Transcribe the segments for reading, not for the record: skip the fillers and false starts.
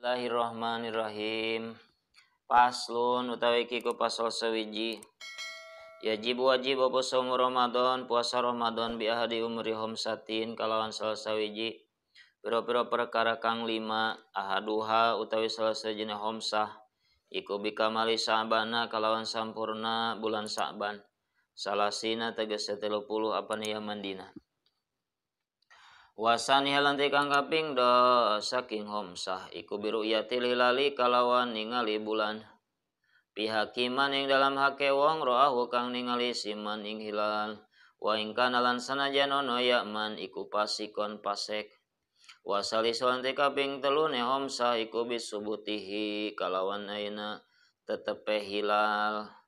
Bismillahirrahmanirrahim. Paslon utawi iki ku pasal sewiji. Yajib wajib apa saumu Ramadan, puasa Ramadan bi ahadi umri khamsatin kalawan salah sawiji. Pira-pira perkara kang lima, ahaduha utawi salah sajine khamsah iku bikamali Sa'bana kalawan sampurna bulan Sa'ban. Salasina tegese 30 apa yaman dina. Wasani halanti kang kaping do saking homsah iku biru'yatil hilali kalawan ningali bulan. Pihakiman ing dalam hake wong ro'ahu kang ningali siman ing hilal. Wa ing kana lan sanajan ono yakman iku pasikon pasek. Wasali salanti kaping telune homsah iku bisubutihi kalawan ayeuna tetepe hilal.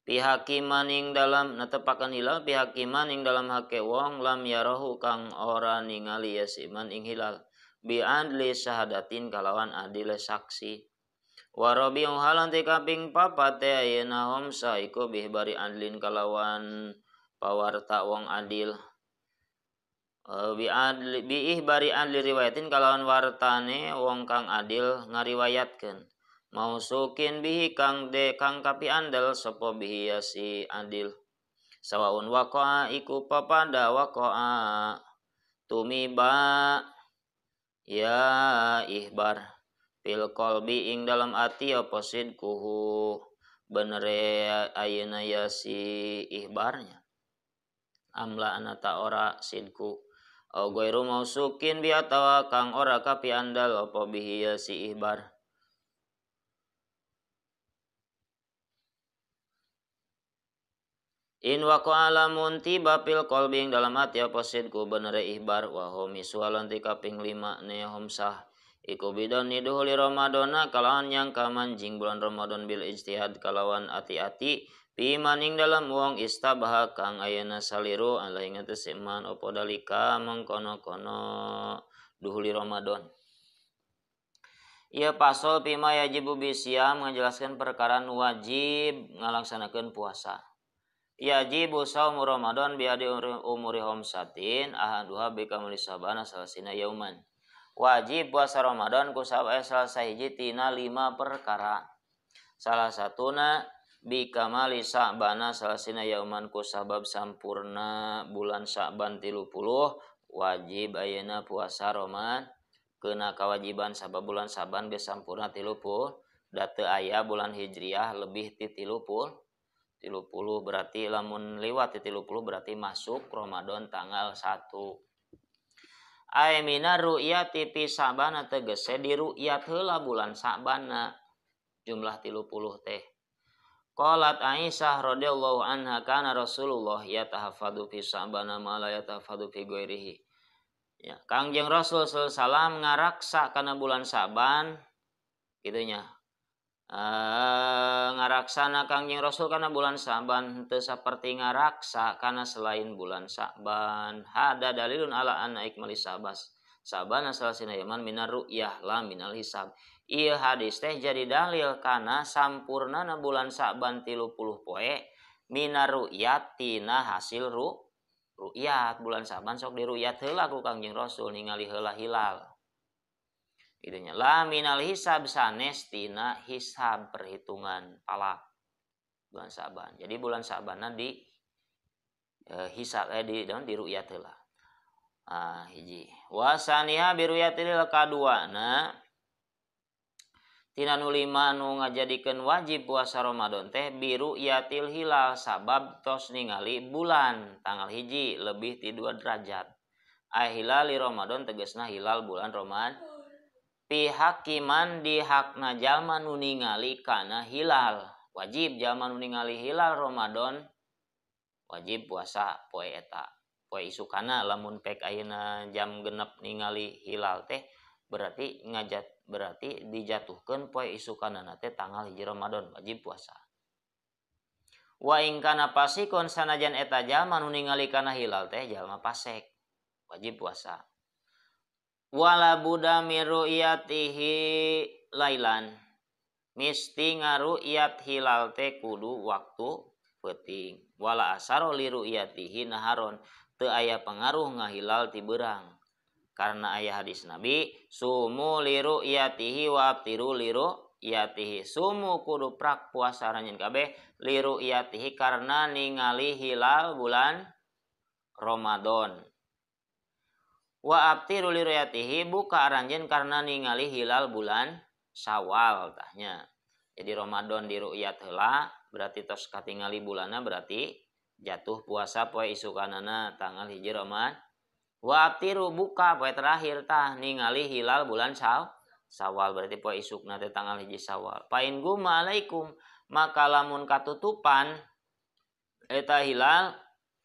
Pihakiman ing dalam netepaken hilal pihakiman ing dalam hake wong lam yarahu kang ora ningali yasiman ing hilal bi adli syahadatin kalawan adile saksi. Warabi'u halan te kaping papate ayeuna homsa iku bihbari adlin kalawan pawarta wong adil. Bi adli bi ihbari adli riwayatin kalawan wartane wong kang adil ngariwayatkeun. Mausukin bihi kang de kang kapi andal sapa bihi ya si adil. Sawaun waqa'a iku papada waqa'a tumiba ya ihbar fil qalbi ing dalam ati apa sidkuhu benere ayeuna ya si ihbarnya amla anata ora sidku au ghairu mausukin bi atawa kang ora kapi andal apa bihi ya si ihbar. In waqa'a lamun tiba fil qalbi ing dalam ati apa sidku benere ihbar wa homisu lan kaping 5 ne homsah iku bidon duhuli Ramadana kalawan nyangka manjing bulan Ramadan bil ijtihad kalawan ati-ati pi maning dalam wong istabaha kang ayeuna saliru ala ing atase man apa dalika mengkono-kono duhuli Ramadan. Ieu pasal pima yajibu bisiam menjelaskan perkara wajib ngalaksanakeun puasa. Yajibu saumu Ramadan bi adi umuri khamsatin ahaduha bi kamali sabana salasina yauman. Wajib puasa Ramadan ku salah sahiji tina 5 perkara. Salah satuna bi kamali Sa'bana salasina yauman ku sabab sampurna bulan Sa'ban 30 wajib ayeuna puasa Ramadan kena kewajiban sabab bulan Sa'ban geus sampurna 30 da teu aya bulan Hijriah lebih ti 30. 30 berarti lamun liwat 30 berarti masuk Ramadan tanggal 1. Ai mina ru'yati fi Sa'bana tegese di ru'yat heula bulan Sa'bana jumlah 30 teh. Qalat Aisyah radhiyallahu anha kana Rasulullah yatahafadu fi Sa'bana ma la yatahafadu fi ghairihi. Ya, Kangjeng Rasul sallallahu alaihi wasallam ngaraksa kana bulan Sa'ban kitu nya. Ngaraksana Kangjeng Rasul kana bulan Sa'ban teu saperti ngaraksa kana selain bulan Sa'ban. Hada dalilun ala anna ikmali sabas Sa'ban salasina yaman minar ru'yah la minal hisab. Ieu hadis teh jadi dalil kana sampurnana bulan Sa'ban 30 poe minar ru'yat tina hasil ru'yat bulan Sa'ban sok diru'yat heula ku Kangjeng Rasul ningali heula hilal. Itunya la minal hisab sanes tina hisab perhitungan palak bulan Sa'ban. Jadi bulan Sa'banna di hisab di ru'yat heula. Ah hiji. Wasaniha bi ru'yatil kaduana tina nu lima nu ngajadikeun wajib puasa Ramadan teh bi ru'yatil hilal sabab tos ningali bulan tanggal 1 lebih ti 2 derajat. Ai hilali Ramadan tegasna hilal bulan Ramadan. Pihakiman di hakna jalma nu ningali kana hilal. Wajib jalma nu ningali hilal Ramadan wajib puasa poe eta. Poe isukana lamun pek ayeuna jam 6 ningali hilal teh berarti ngajat berarti dijatuhkeun poe isukana teh tanggal 1 Ramadan wajib puasa. Wa ing kana pasikon sanajan eta jalma nu ningali kana hilal teh jalma pasek wajib puasa. Wala buddha miru'yatihi lailan misti ngaru'yat hilal teh kudu waktu peuting. Wala asaro liru'yatihi naharon teu aya pengaruh ngahilal ti beurang. Karena aya hadis Nabi sumu liru yatihi wa aftiru liru yatihi. Sumu kudu prak puasa aranjeun kabeh liru yatihi karena ningali hilal bulan Ramadan. Wa aftiru liru yatihi buka aranjeun karena ningali hilal bulan Syawal tahnya. Jadi Ramadan diru'yat heula berarti tos katingali bulanna berarti jatuh puasa poe isukanana tanggal 1 Ramadan. Wa aftiru buka poe terakhir tah ningali hilal bulan Syawal berarti poe isukna teh tanggal 1 Syawal. Fa in gumma alaikum maka lamun katutupan eta hilal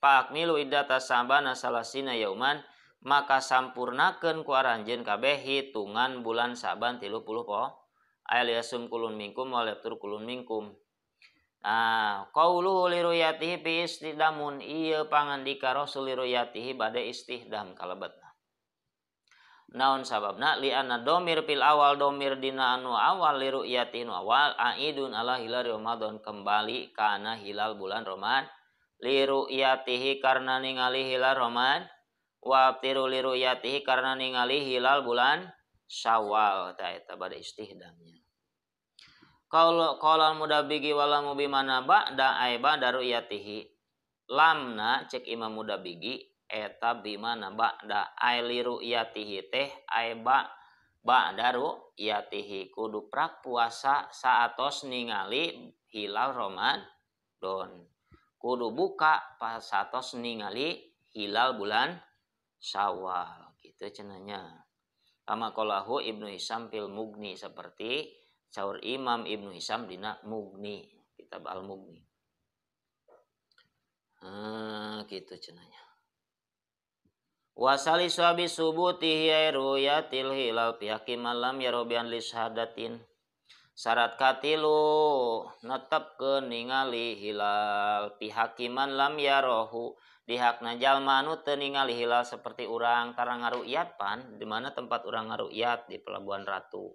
pakmilu iddata sabana salasina yauman maka sampurnakeun ku aranjeun kabeh hitungan bulan Saban 30 poe. Ayal yasum kulun minkum wal yaftur kulun minkum. Nah, qauluhu liruyatihi fi istihdamun ieu pangandika Rasul liruyatihi bade istihdam kalebetna. Naon sababna li anna domir fil awal domir dina anu awal liruyatihi nu awal aidun ala hilal Ramadan kembali kana hilal bulan Ramadan liruyatihi karena ningali hilal Ramadan wa aftiru liruyatihi karena ningali hilal bulan Syawal ta eta bade istihdamnya. Kalau qala mudabigi wala mubimana ba'da ay ba'da ru'yatihi lamna cek Imam Mudabigi eta bimana ba'da ay li ru'yatihi teh ay ba'da ru'yatihi kudu prak puasa saatos ningali hilal Ramadan kudu buka pas saatos ningali hilal bulan Syawal gitu cenanya. Kama qalahu Ibnu Hisam fil Mughni seperti saur Imam Ibnu Hisam dina Mughni, kitab Al-Mughni. Gitu cenanya. Wasali suabi subutihi ru'yatil hilal pihaki malam yarobian lishadatin. Syarat katilu netepkeun ningali hilal pihakiman lam yarohu dihakna jalma anu teu ningali hilal seperti urang tara ngaru'yat pan di mana tempat urang ngaru'yat di Pelabuhan Ratu.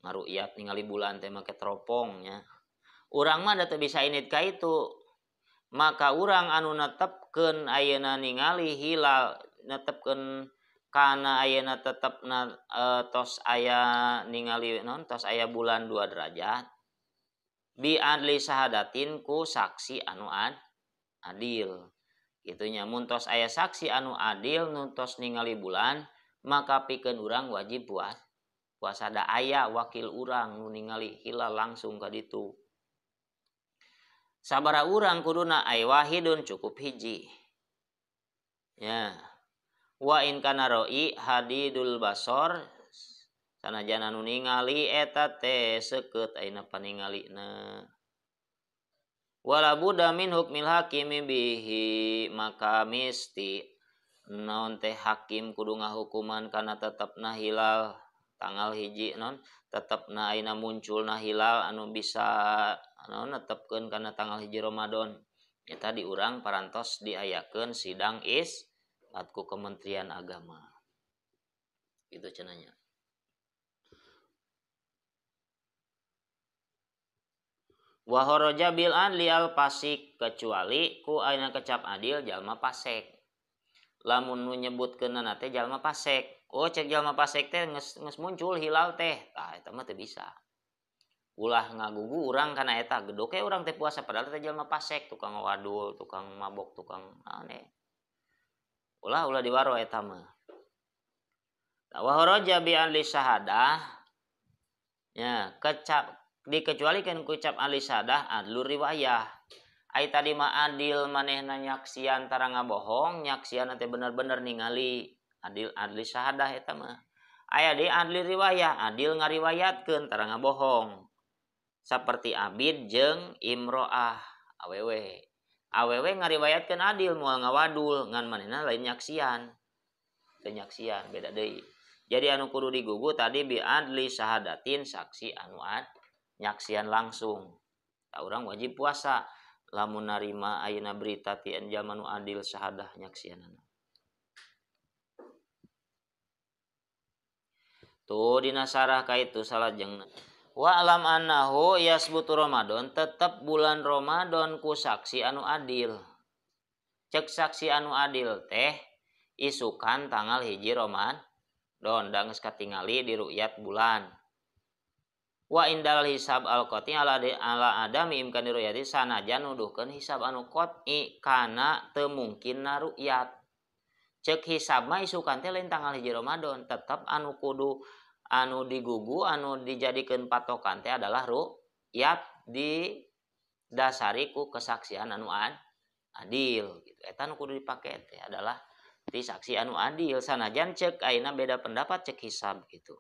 Ngaru'yat ningali bulan teh make teropongnya. Urang mah da teu bisa init ka itu. Maka urang anu netepkeun ayeuna ningali hilal netepkeun kana ayeuna tetepna tos aya ningali non tos aya bulan 2 derajat bi adli sahadatin ku saksi anu adil. Kitu nya mun tos aya saksi anu adil nu tos ningali bulan maka pikeun urang wajib puasa da aya wakil urang nu ningali hilal langsung ka ditu. Sabara urang kuduna ay wahidun cukup hiji. Ya. Wa in kana ra'i hadidul basor sanajan anu ningali eta teh seukeut ayeuna paningalina. Wala budda min hukmil hakimi bihi maka misti naon teh hakim kudu ngahukuman kana tetepna hilal tanggal 1 non tetepna ayeuna munculna hilal anu bisa naon netepkeun kana tanggal 1 Ramadan eta di urang parantos diayakeun sidang isbat ku Kementerian Agama itu cenanya. Wa kharaja bil adli al fasik kecuali ku ayeuna kecap adil jalma fasik. Lamun nu nyebutkeunna teh jalma fasik. Oh cek jalma fasik teh geus muncul hilal teh. Tah eta mah teu bisa. Ulah ngagugu urang kana eta gedoke urang teh puasa padahal teh jalma fasik, tukang wadul, tukang mabok, tukang aneh. Ulah ulah diwaro eta mah. Wa kharaja bi adli syahadah ya kecap dikecualikan ku ucap ahli syahadah adlu riwayah. Ai tadi mah adil manehna nyaksian tara ngabohong, nyaksian teh bener-bener ningali adil adli syahadah eta mah. Aya deui adli riwayah, adil ngariwayatkeun tara ngabohong. Saperti Abid jeung Imro'ah awewe. Awewe ngariwayatkeun adil moal ngawadul ngan manehna lain nyaksian. Teu nyaksian beda deui. Jadi anu kudu digugu tadi bi adli syahadatin saksi anu ad nyaksian langsung. Ta urang wajib puasa lamun narima ayeuna berita ti jalma nu adil syahadah nyaksianana. Tuh dina sarah ka itu salajengna. Wa alam annahu yasbutu Ramadan tetep bulan Ramadan ku saksi anu adil. Cek saksi anu adil teh Isukan tanggal 1 Ramadan da geus katingali di ru'yat bulan. Wa indal hisab al qati ala adami imkani ru'yati sanajan nuduhkeun hisab anu qat'i kana teu mungkinna ru'yat. Cek hisab mah isukan teh lain tanggal 1 Ramadan, tetep anu kudu anu digugu anu dijadikeun patokan teh adalah ru'yat didasari ku kesaksian anu adil gitu. Eta nu kudu dipake teh adalah ti saksi anu adil sanajan cek ayeuna beda pendapat cek hisab gitu.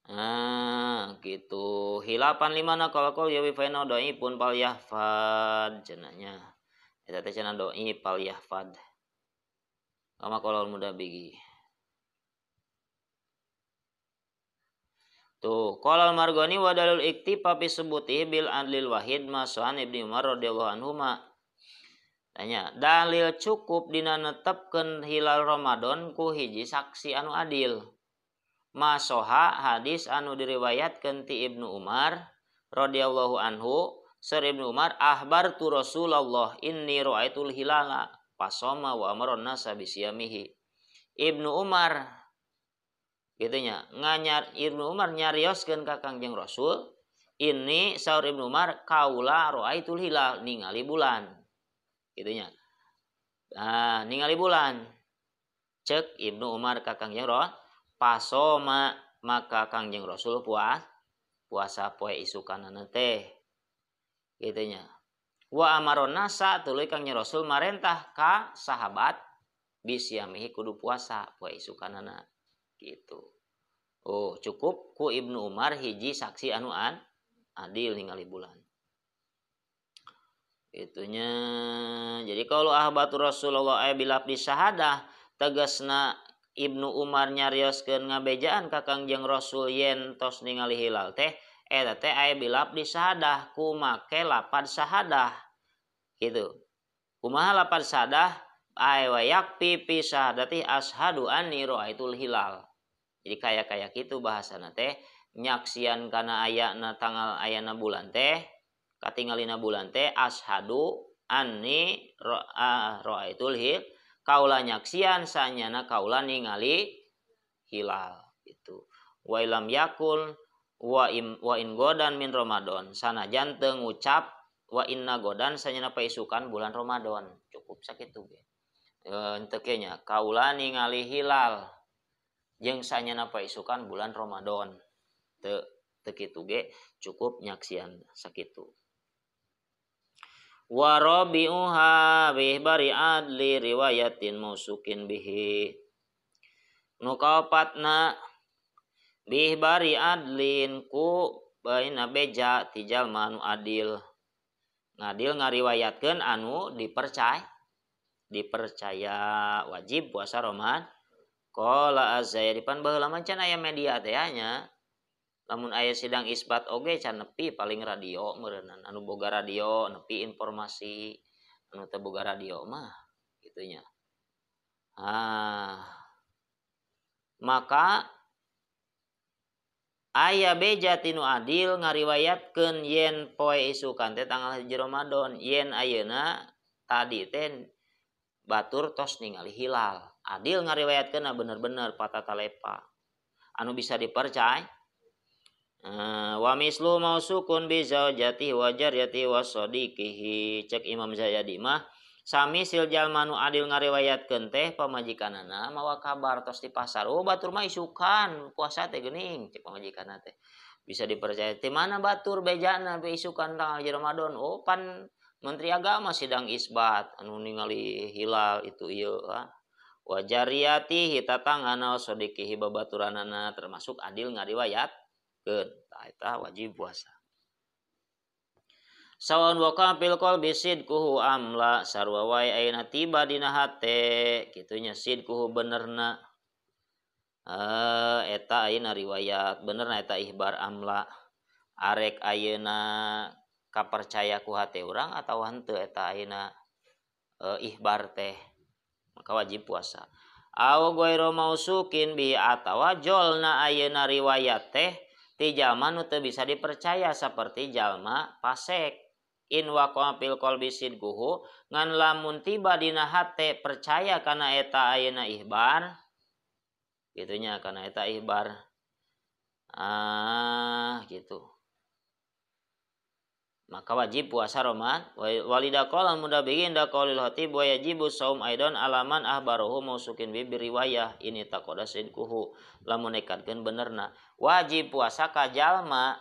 Nah, gitu. Hilapan limana qalqal yawi faina doi pun pal yahfad cenahnya. Eta teh cenah doi pal yahfad. Kama qalal mudabigi. Tuh, qalal Margoni wa dalil iktifa fi subutihi bil adlil wahid masuhan Ibnu Umar radhiyallahu anhuma. Tanya, dalil cukup dina netepkeun hilal Ramadan ku hiji saksi anu adil. Masoha hadis anu diriwayatkeun ti Ibnu Umar radhiyallahu anhu, sar Ibnu Umar ahbartu Rasulullah inni ra'aitul hilala pasoma wa amara an-nasa bisiyamihi. Ibnu Umar gitunya nganyar Ibnu Umar nyarioskeun ka Kangjeng Rasul ini saur Ibnu Umar kaula ra'aitul hilal ningali bulan gitunya. Nah, ningali bulan cek Ibnu Umar ka Kangjeng Rasul pasoma maka Kangjeng Rasul puasa poe isukanana teh gitunya. Wa amaron nasa tuluy Kangjeng Rasul marentah ka sahabat bisiamihi kudu puasa poe isukanana gitu. Oh, cukup ku Ibnu Umar hiji saksi anu adil ningali bulan. Itunya. Jadi kalau ahbatu Rasulullah ay bilabdi syahadah tegasna Ibnu Umar nyarioskeun ngabejaan ka Kangjeng Rasul yen tos ningali hilal teh eta teh aya bilabdi syahadah ku make lapad syahadah gitu. Kumaha lapad syahadah? Ay wa yakfi fi syahadati ashadu anni ra'aitul hilal. Jadi kaya-kaya kitu bahasana teh nyaksian kana ayana tanggal ayana bulan teh katingalina bulan teh ashadu anni ra'aitul hilal kaula nyaksian sanyana kaula ningali hilal itu. Wa ilam yakul wa in godan min Ramadan sanajan teu ngucap wa inna godan sanyana paisukan bulan Ramadan cukup sakitu ge. Henteu ge nya kaula ningali hilal jeung sanyana paisukan bulan Ramadan teu teu kitu ge cukup nyaksian sakitu. Wa rabi'uha bihbari adli riwayatin mausukin bihi. Nu kaopatna bihbari adlin ku baina beja ti jalma anu adil. Ngadil ngariwayatkeun anu dipercaya wajib puasa Ramadan. Qala az-Zayyadi pan baheula mah can aya media teh nya. Lamun aya sidang isbat oge can nepi paling radio meureunnan anu boga radio nepi informasi anu teu boga radio mah gitunya. Ah, maka aya beja tinu adil ngariwayatkeun yen poe isukan teh tanggal 1 Ramadan yen ayeuna tadi teh batur tos ningali hilal. Adil ngariwayatkeun bener-bener patatalepa anu bisa dipercaya. Wa mislu mausukun bi zaujati wa jariyati wa sadiqihi cek Imam Zayyadi mah sami sil jalma nu adil ngariwayatkeun teh pamajikanana mawa kabar tos di pasar oh batur mah isukan puasa teh geuning cek pamajikanna teh bisa dipercaya ti mana batur bejana be isukan tanggal Ramadan oh pan menteri agama sidang isbat anu ningali hilal itu ieu ah wa jariyati tatangana sadiqihi babaturanana termasuk adil ngariwayat eta wajib puasa. Sawan waqa fil qalbi sidquhu amla sarwa wae ayeuna tiba dina hate kitunya sidquhu benerna eta ayeuna riwayat benerna eta ihbar amla arek ayeuna kapercaya ku hate urang atawa henteu eta ayeuna ihbar teh maka wajib puasa. Aw ghairu mausukin bi atawa jolna ayeuna riwayat teh ti jalma nu teu bisa dipercaya seperti jalma pasek. In waqa'a fil qalbi sidquhu ngan lamun tiba dina hate percaya kana eta ayeuna ihbar gitunya kana eta ihbar gitu maka wajib puasa Ramadan. Walida qala mudabiyin da qaulil khatib wa yajibu saum aidon alaman ahbaruhu mausukin bi riwayah ini taqoda sidquhu lamun nekadkeun benerna wajib puasa ka jalma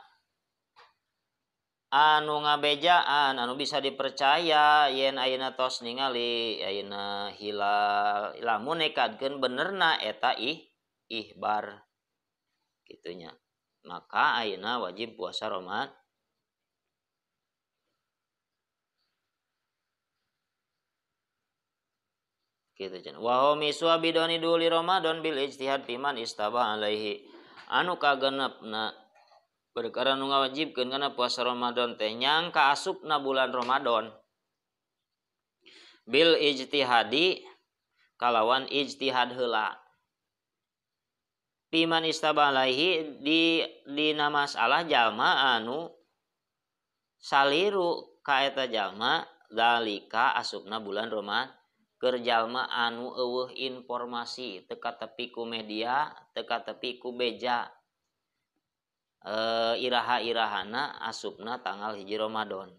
anu ngabejaan anu bisa dipercaya yen ayeuna tos ningali ayeuna hilal lamun nekadkeun benerna eta ihbar gitunya maka ayeuna wajib puasa Ramadan. Gitu cenah wa huwa bidoni duli Ramadan bil ijtihad piman istabah alaihi anu kagenepna perkara nu ngawajibkeun kana puasa Ramadan teh nyang kaasupna bulan Ramadan bil ijtihadi kalawan ijtihad heula piman istabah alaihi di dina masalah jalma anu saliru ka eta jalma dalika asupna bulan Ramadan keur jalma anu eueuh informasi teu tepi ku media teu tepi ku beja iraha-irahana asupna tanggal 1 Ramadan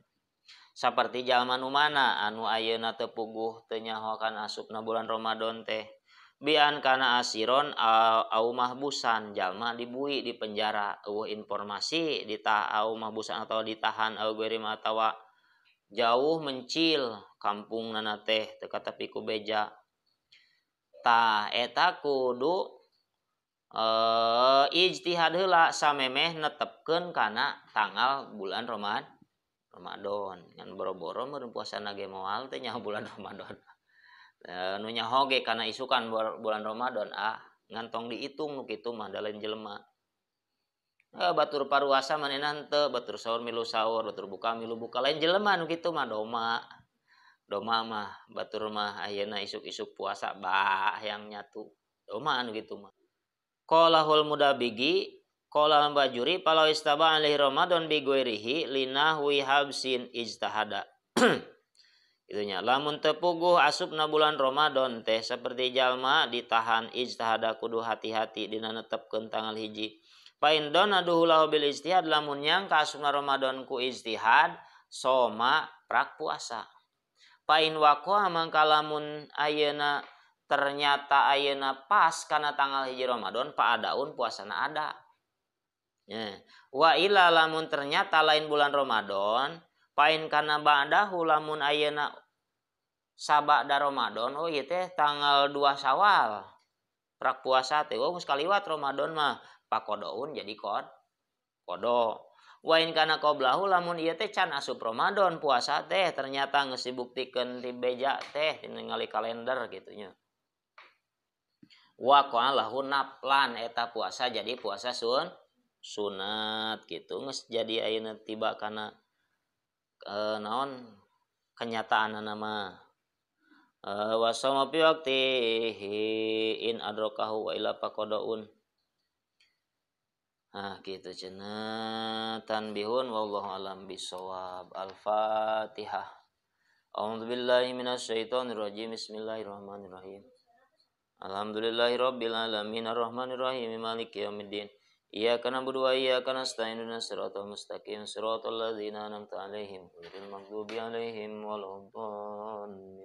saperti jalma nu mana anu ayeuna teu puguh teu nyaho kana asupna bulan Ramadan teh bian kana asiron au mahbusan jalma dibui di penjara eueuh informasi au mahbusan atau ditahan au geurim atawa jauh mencil kampung nana teh teu tepi ku beja tah eta kudu ijtihad heula samemeh netepkeun kana tanggal bulan Ramadan ngan boro-boro meureun puasana ge moal teh nyaho bulan Ramadan nu nyaho ge kana isukan bulan Ramadan ngan tong diitung nu kitu mah da lain jelema batur paruasa manehna henteu batur sahur milu sahur batur buka milu buka lain jelema nu kitu mah doma mah batur mah ayeuna isuk-isuk puasa bah yang nyatu doma anu kitu mah. Qalahul mudabigi qala bajuri palau istaba alaihi Ramadan bi ghairihi linahwi habsin ijtahada. Itunya lamun teu puguh asupna bulan Ramadan teh seperti jalma ditahan ijtahada kudu hati-hati dina netepkeun tanggal 1. Pain dona duhulahu bil ijtihad lamun nyang ka asupna Ramadan ku ijtihad soma prak puasa. Pain waqa'a mangka lamun ayeuna ternyata ayeuna pas kana tanggal 1 Ramadan paadaun puasana ada. Wa ila lamun ternyata lain bulan Ramadan pain kana ba'dahu lamun ayeuna sabada Ramadan oh ieu teh tanggal 2 Syawal prak puasa teh oh geus kaliwat Ramadan mah pakodoun jadi kodo. Wa in kana qoblahu lamun ieu teh can asup Ramadan puasa teh ternyata geus dibuktikeun ti beja teh ningali kalender gitu nya. Wa qalahu naplan eta puasa jadi puasa sunat gitu geus jadi ayeuna tiba kana naon kenyataanna mah wa sama fi waqtihi in adrakahu wa ila faqadaun. Nah gitu cenah tanbihun wallahu alam bisawab. Al-Fatihah. A'udzubillahi minasyaitonirrajim. Bismillahirrahmanirrahim. Alhamdulillahirabbil alamin arrahmanirrahim maliki yaumiddin. Iyyaka na'budu wa iyyaka nasta'in ihdinas siratal mustaqim siratal ladzina an'amta 'alaihim ghairil maghdubi 'alaihim waladdallin.